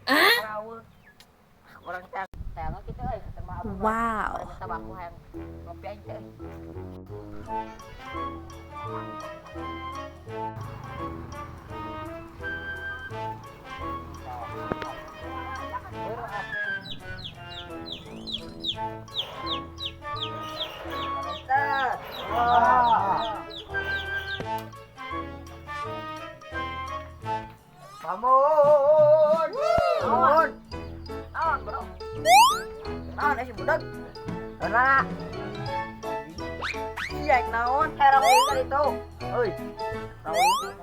Raweuh. Urang teh teh kitu euy kata mah abah. Wow. Minta baku hayang ngopi aing teh. Bangun. Bangun. Naon, bro? Naon si budak? Lah. Iya, naon? Herang euy tadi tuh. Euy. Naon?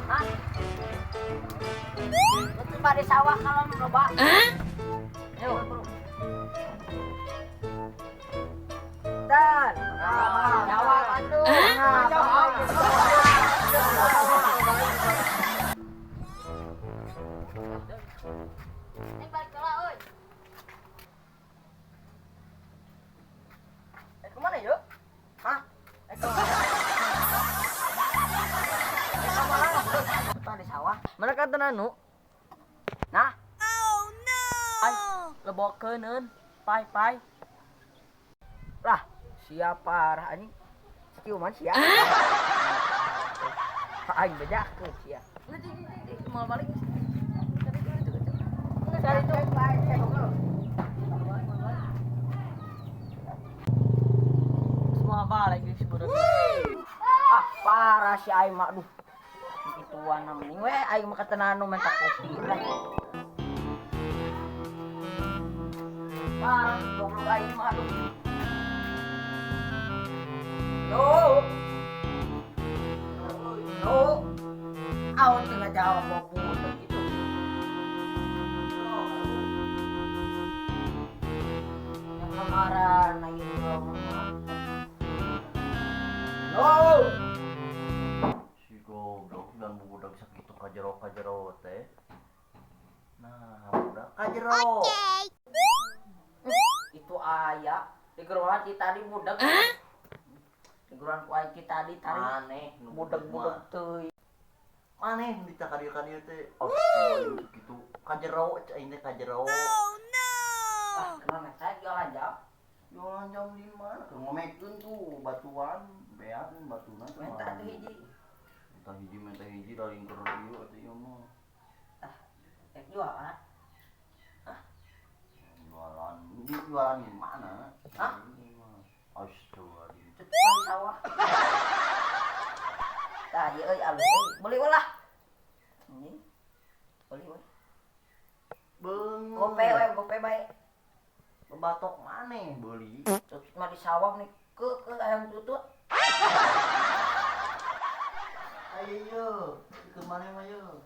Hah? Betul pada sawah kalau loba. Ayo, bro. Dan. Jawab atuh. Jawab. Ini balik heula euy. Kemana yuk? Hah? Kemana? Di sawah. Mana kata nanu? Nah, Oh no. Ay, lebokeun pai pai. Lah, siapa arah anjing? Ciuman sia. Aing bejakeun sia. Mau balik. Cari itu. Semua balik geus budak. Ah, parah si aing mah aduh. Gituan mending we aing mah katenanu minta kopi lah. Parah goblok aing mah aduh. Yo. Yo. Awan teu ngajawab bobo gitu. Yang kemarin aing mah. Yo. Si goblok dan budak sakitu kajero-kajero teh. Nah, budak kajero. Itu aya di gerohan kita tadi budak. Di gerohan ku aing kita tadi tadi Aneh, budak-budak teuing. Maneh dicakadieu-kadieu teh. Oh, kitu kajero aing teh kajero. Oh no. Ah, kenapa saya jualan jam? Jualan jam di mana? Keur ngomekeun tuh batuan, beak batuna teh. Minta tuh hiji. Minta hiji lain keur ieu atuh ieu mah. Ah, rek jualan. Hah? Jualan, di jualan di mana? Hah? Astagfirullahaladzim. Tutut di sawah. Tah, ieu euy alus euy. Beli ulah. Ini. Beli we. Beung. Gope we, gope bae. Bebatok maneh beli. Tutut mah di sawah nih ke ayam tutut. Ayo yo, ke mana mah yo?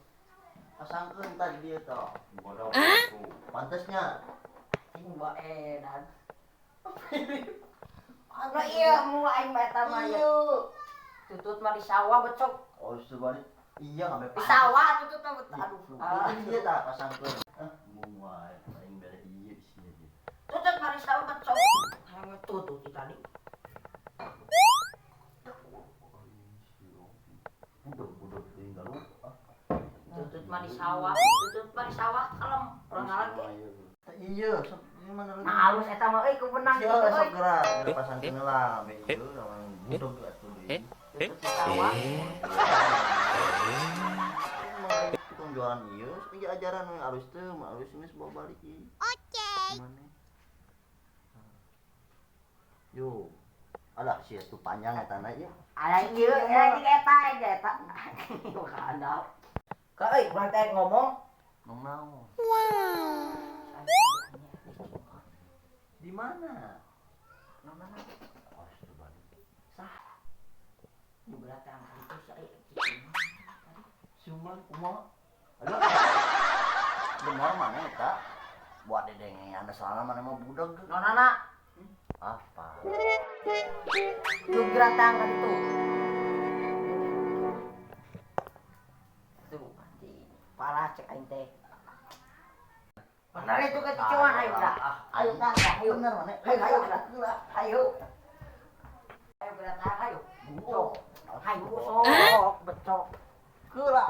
Pasangkeun tadi dia toh. Bodoh. Pantesnya. Cing bae dan. Nah iya mu aing bae eta mah Iya. Tutut mah di sawah becok. Oh, sebenarnya iya ngambil Di sawah tutut mah bet- aduh. Aduh, iya tak pasangkeun. Ah, mung wae aing bere ieu di sini. Tutut mah di sawah becok. Hayang tutut di tadi. Budak-budak teuing galuh. Tutut mah di sawah, tutut mah di sawah kalem urang ngaran ge. Iya, sok mana lagi? Nah halus eta mah euy ku benang Iya, gitu sok euy. gerak, gerak pasangkeun lah, be ieu lawan budak atuh deui. Tutut di sawah. Tukang jualan ieu, ieu ajaran we alus teu, mah alus geus bawa balik ieu. Oke. Mana? Yo. Alah sia tuh panjang eta na ieu. Aya ieu anjing eta aing eta. Kandap. Ka euy urang teh ngomong. Ngomong naon? Wow. Di mana? Mana? Astagfirullah. Sah. Nu beratang itu si euy. Siuman kumaha? Aduh. Benar mana eta? Buat dedengean ada soalna mana mah budak. Nonana Apa? nu geratang ka ditu. Tuh, anjing. Parah cek aing teh. Benar itu kecuan ayo dah. Ayo dah, ayo. Benar mana? Ayo, ayo, ayo. Ayo. Ayo berat. Ayo. Ayo sok becok. Keula.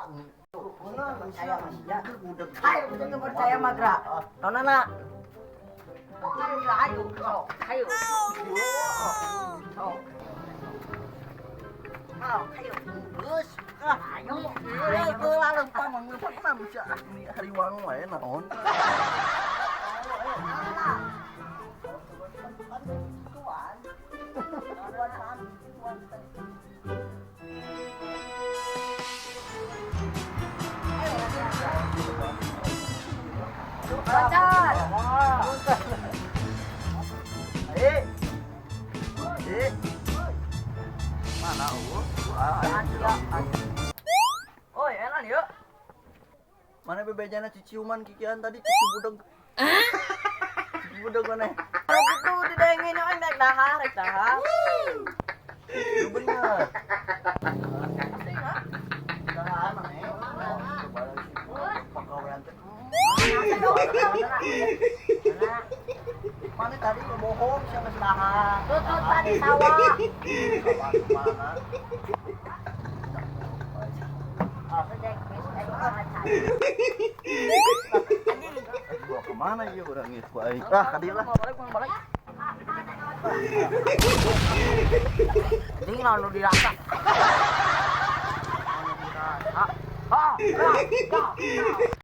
Percaya masih ya. Ayo betul percaya mah gerak. Nona. Ayo ayo sok. Ayo. Oh no! Sok. Ayo, ayo. Geus. Ah, Ayo. keula lempang lempang mah bisa ini hariwang wae naon. Loncat. Eh. Eh. Mana eueuh? Oi, enak yuk. Mana bebejana ciciuman kikian tadi cici budeg. Cici budeg mana? Kalau gitu didengin euy rek dahar, rek dahar. Itu bener. Dahar mana? Coba pagawean teh. Mana tadi bohong siapa dahar? Tutut tadi sawah. Sawah kemana? Gua kemana ya orang itu aing? Ah, kadieu lah. Balik, balik. Anjing naon nu dirasa. Ah, ah, ah, ah.